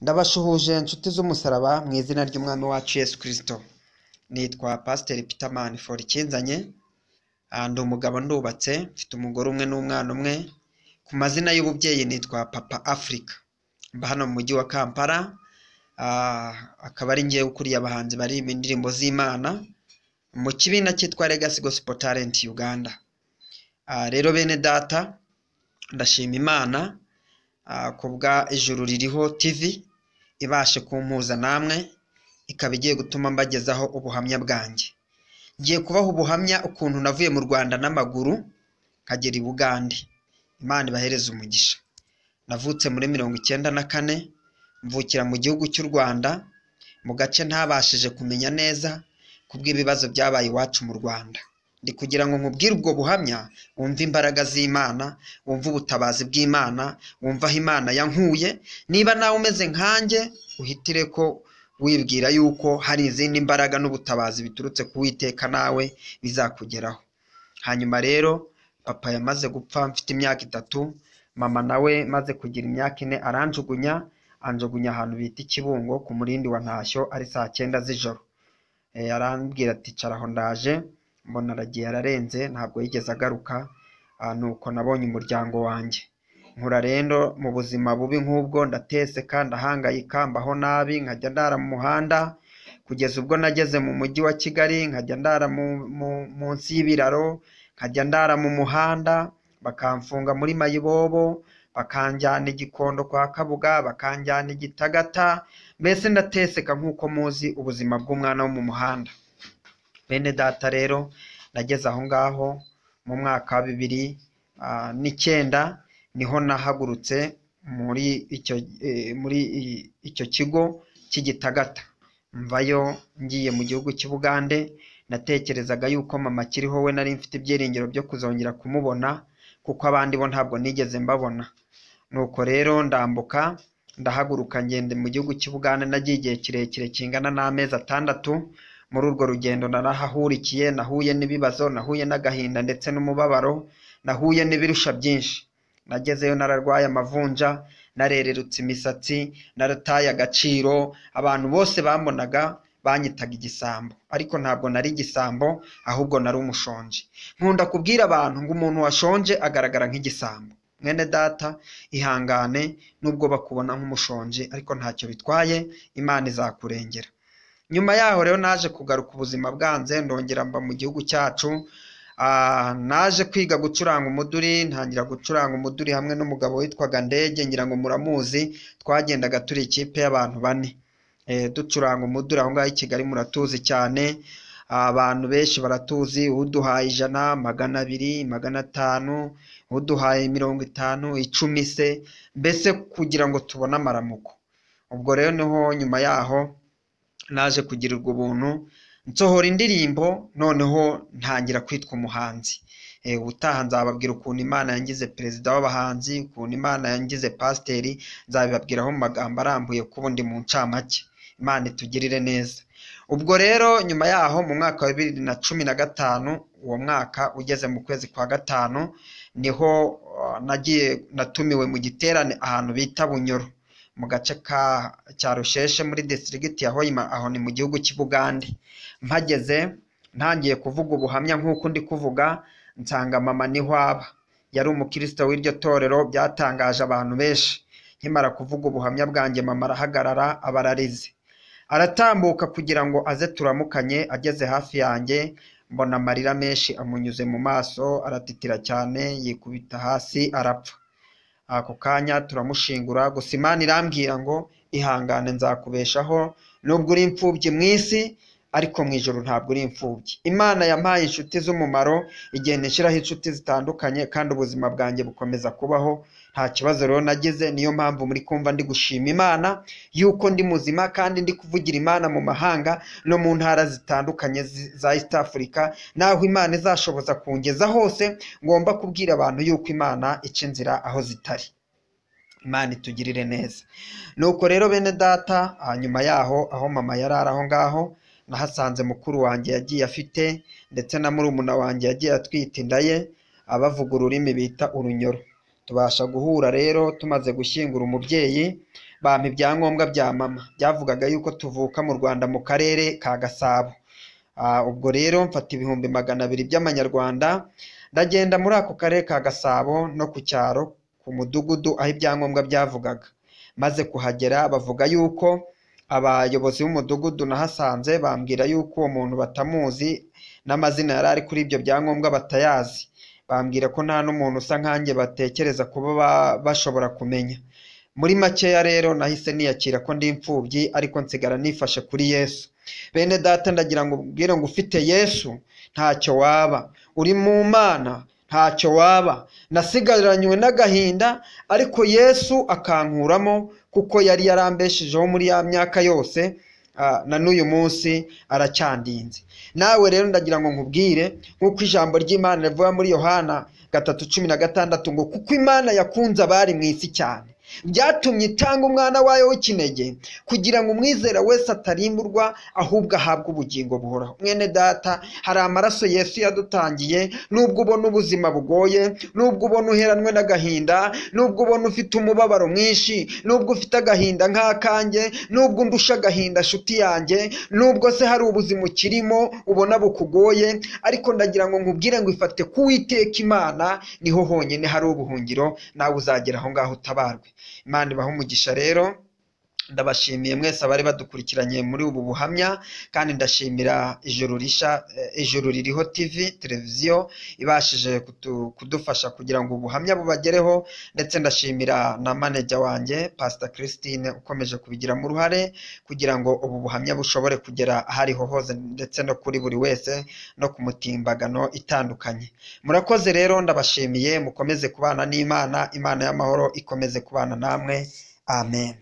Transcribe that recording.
Ndabashuhuje inshuti z'umusaraba mu izina ry'Umwami wacu Yesu Kristo. Nitwa Pasiteri Peter Manford Ikinzanye, ndi umugabo ndubatse, mfite umugore umwe n'umwana umwe. Ku mazina y'ububyeyi nitwa Papa Africa. Mba hano mu mujyi wa Kampala, akaba ari njyewe ukuriye abahanzi baririmba indirimbo z'Imana mu kibina cyitwa Legacy Gospel Talent Uganda. Rero bene data, ndashima Imana kubwa Ijuru Ririho TV ibashe kumpuza namwe, ikaba igiye gutuma mbagezaho ubuhamya bwanjye. Ngiye kubaha ubuhamya ukuntu navuye mu Rwanda n'amaguru nkagera i Bugande. Imana ibahereze umugisha. Navutse muri 94, mvukira mu gihugu cy'u Rwanda, mu gace ntabashije kumenya neza kubw'ibibazo byabaye iwacu mu Rwanda. Ndi kugira ngo nkubwire ubwo buhamya, wumve imbaraga z'Imana, wumve ubutabazi bw'Imana, wumve aho Imana yankuye. Niba nawe umeze nkanjye, uhitire ko wibwira yuko hari izindi mbaraga n'ubutabazi biturutse ku Uwiteka nawe bizakugeraho. Hanyuma rero papa yamaze gupfa mfite imyaka 3, mama nawe maze kugira imyaka 4 aranjugunya, anjugunya ahantu bita Ikibungo ku Murindi wa Ntashyo ari saa 9 z'ijoro. Arambwira ati cara aho ndaje, mbona aragiye ararenze, ntabwo yigeze agaruka. Nuko nabonye umuryango wanjye. Nkura rero mu buzima bubi nk'ubwo, ndateseka, ndahangayika, mbaho nabi, nkajya ndara mu muhanda kugeza ubwo nageze mu mujyi wa Kigali, nkajya ndara munsi y'ibiraro, nkajya ndara mu muhanda, bakamfunga muri mayibobo, bakanjyana i Gikondo kwa Kabuga, bakanjyana i Gitagata, mbese ndateseka nk'uko muzi ubuzima bw'umwana wo mu muhanda. Bene data rero nageze aho ngaho mu mwaka wa 2009, niho nahagurutse muri icyo kigo cy'Igitagata, mvayo ngiye mu gihugu cy'i Bugande. Natekerezaga yuko mama akiriho, we nari mfite ibyiringiro byo kuzongera kumubona, kuko abandi bo ntabwo nigeze mbabona. Nuko rero ndambuka, ndahaguruka ngende mu gihugu cy'i Bugande. Nagiye igihe kirekire kingana n'amezi 6. Muri urwo rugendo narahahurikiye, nahuye n'ibibazo, nahuye n'agahinda ndetse n'umubabaro, nahuye n'ibirusha byinshi. Nagezeyo nararwaye amavunja, narererutse imisatsi, narataye agaciro. Abantu bose bambonaga banyitaga igisambo, ariko ntabwo nari igisambo, ahubwo nari umushonji. Nkunda kubwira abantu ngo umuntu washonje agaragara nk'igisambo. Mwene data, ihangane nubwo bakubona nk'umushonji, ariko ntacyo bitwaye, Imana izakurengera. Nyuma yaho rero naje kugaruka ubuzima bwanze, ndongera mba mu gihugu cyacu. Naje kwiga gucuranga umuduri, ntangira gucuranga umuduri hamwe n'umugabo witwaga Ndege, ngira ngo muramuzi. Twagendaga turi ikipe y'abantu 4, ducuranga umuduri aho ngaho i Kigali. Muratuzi cyane, abantu benshi baratuzi. Uduhaye 100, 200, 500, uduhaye 50, 10 se, mbese kugira ngo tubone amaramuko. Ubwo rero niho nyuma yaho naje kugirirwa ubuntu, nsohora indirimbo, noneho ntangira kwitwa umuhanzi. Ubutaha nzababwira ukuntu Imana yangize perezida w'abahanzi, ukuntu Imana yangize pasiteri, nzabibabwiraho mu magambo arambuye ko ubundi mu ncamake. Imana itugirire neza. Ubwo rero nyuma yaho mu mwaka wa 2015, uwo mwaka ugeze mu kwezi kwa 5, niho nagiye natumiwe mu giterane ahantu bita Bunyoro, mu gace ka Cyarusheshe muri district ya Hoima, aho ni mu gihugu cy'i Bugande. Mpageze ntangiye kuvuga ubuhamya nk'uko ndi kuvuga, nsanga mama niho aba, yari umukristo w'iryo torero. Byatangaje abantu benshi. Nkimara kuvuga ubuhamya bwanjye, mama arahagarara, abararize, aratambuka kugira ngo aze turamukanye. Ageze hafi yanjye mbona amarira menshi amunyuze mu maso, aratitira cyane, yikubita hasi arapfa. Ako kanya turamushingura. Gusa Imana irambwira ngo ihangane, nzakubeshaho nubwo uri imfubyi mu isi, ariko mu ijuru ntabwo uri imfubyi. Imana yampaye inshuti z'umumaro, igenda inshyiraho inshuti zitandukanye, kandi ubuzima bwanjye bukomeza kubaho nta kibazo rero nagize. Niyo mpamvu muri kumva ndi gushima Imana yuko ndi muzima, kandi ndi kuvugira Imana mu mahanga no mu ntara zitandukanye za East Africa, naho Imana izashoboza kungeza hose. Ngomba kubwira abantu yuko Imana ica inzira aho zitari. Imana itugirire neza. Nuko rero bene data, hanyuma yaho aho mama yari ari aho ngaho, nahasanze mukuru wanjye yagiye afite, ndetse na murumuna wanjye yagiye atwite inda ye, abavuga ururimi bita urunyoro. Tubasha guhura rero tumaze gushyingura umubyeyi. Bampa ibyangombwa bya mama byavugaga yuko tuvuka mu Rwanda mu karere ka Gasabo. Ubwo rero mfata 200,000 by'amanyarwanda, ndagenda muri ako karere ka Gasabo no ku cyaro ku mudugudu aho ibyangombwa byavugaga. Maze kuhagera bavuga yuko abayobozi b'umudugudu nahasanze bambwira yuko uwo muntu batamuzi n'amazina yari ari kuri ibyo byangombwa batayazi, bambwira ko nta n'umuntu usa nkanjye batekereza kuba bashobora kumenya. Muri makeya rero nahise niyakira ko ndi imfubyi, ariko nsigara nifashe kuri Yesu. Bene data, ndagira ngo ubwire ngo ufite Yesu ntacyo waba, uri mu Mana ntacyo waba. Nasigaranywe n'agahinda, ariko Yesu akankuramo, kuko yari yarambeshejeho muri ya myaka yose, na n'uyu munsi aracyandinze. Nawe rero ndagira ngo nkubwire nk'uko ijambo ry'Imana rivuga muri Yohana 3:16 ngo kuko Imana yakunze abari mu isi cyane, byatumye itanga umwana wayo w'ikinege kugira ngo umwizera wese atarimburwa ahubwo ahabwe ubugingo buhoraho. Mwene data, hari amaraso Yesu yadutangiye. Nubwo ubona ubuzima bugoye, nubwo ubona uheranwe n'agahinda, nubwo ubona ufite umubabaro mwinshi, nubwo ufite agahinda nk'akanjye, nubwo undusha agahinda nshuti yanjye, nubwo se hari ubuzima ukirimo ubona bukugoye, ariko ndagira ngo nkubwire ngo ifate ku Uwiteka Imana, niho honyine hari ubuhungiro, nawe uzagera aho ngaho utabarwe. Imana ibahe umugisha. Rero ndabashimiye mwese abari badukurikiranye muri ubu buhamya, kandi ndashimira Ijuru Risha, Ijuru Ririho TV televiziyo ibashije kudufasha kugira ngo ubuhamya bubagereho, ndetse ndashimira na manager wanjye Pastor Christine ukomeje kubigiramo uruhare kugira ngo ubu buhamya bushobore kugera ahariho hose, ndetse no kuri buri wese no ku mutimbagano itandukanye. Murakoze rero, ndabashimiye, mukomeze kubana n'Imana, Imana y'amahoro ikomeze kubana namwe. Amen.